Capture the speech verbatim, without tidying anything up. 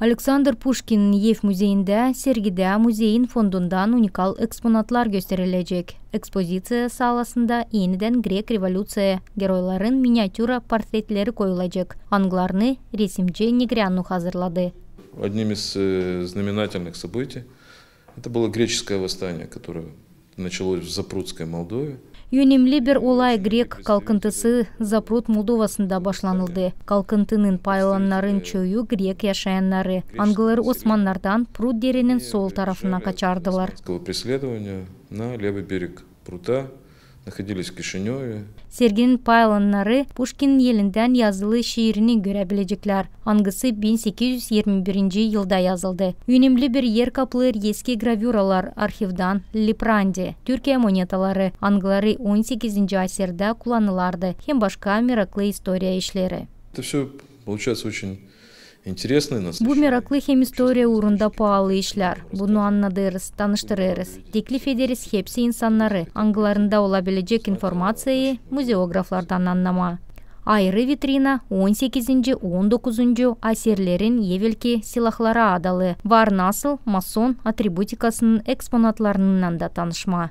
Aleksandr Puşkinin ev müzeyindä sergidä müzeyin fondundan unikal eksponatlar gösterilecek. Ekspoziţiya saalasında enidän grek revolüţiya geroyların miniatüra portretleri koyulacek, angılarını resimci Negreanu hazırladı. Одним из, э, знаменательных событий это было греческое восстание, которое началось в Запрудской Молдове. Önemli bir olay grek kalkıntısı Zaprut Moldovasında başlanıldı. Kalkıntının pay alannarın çoyu grek yaşayannarı, angıları Osmannardan Prut derinin sol tarafına kaçardılar. Преследования на левый берег Прута, находились в Кишинёве. Serginin pay alannarı Puşkinin elindän yazılı şiirini görebileceklär, angısı bin sekiz üz irmi birinci yılda yazıldı. Önemli bir er kaplêêr eski gravüralar arhivdan Liprandi, Türkiye monetaları, angıları on sekizinci asirdä kullanılardı, hem başka meraklı istoriya işleri. Это всё получается очень интересно и насыщенно. Bu meraklı hem istoriya uurunda paalı işlär. Bunu annadêrız, tanıştırêrız. Teklif ederiz hepsi insannarı, angılarında olabilecek informaţiyayı muzeograflardan annamaa. Ayırı vitrina on sekizinci, on dokuzuncu asirlerin evelki silahlara adalı, var nasıl mason atributikasının eksponatlarınnan da tanışmaa.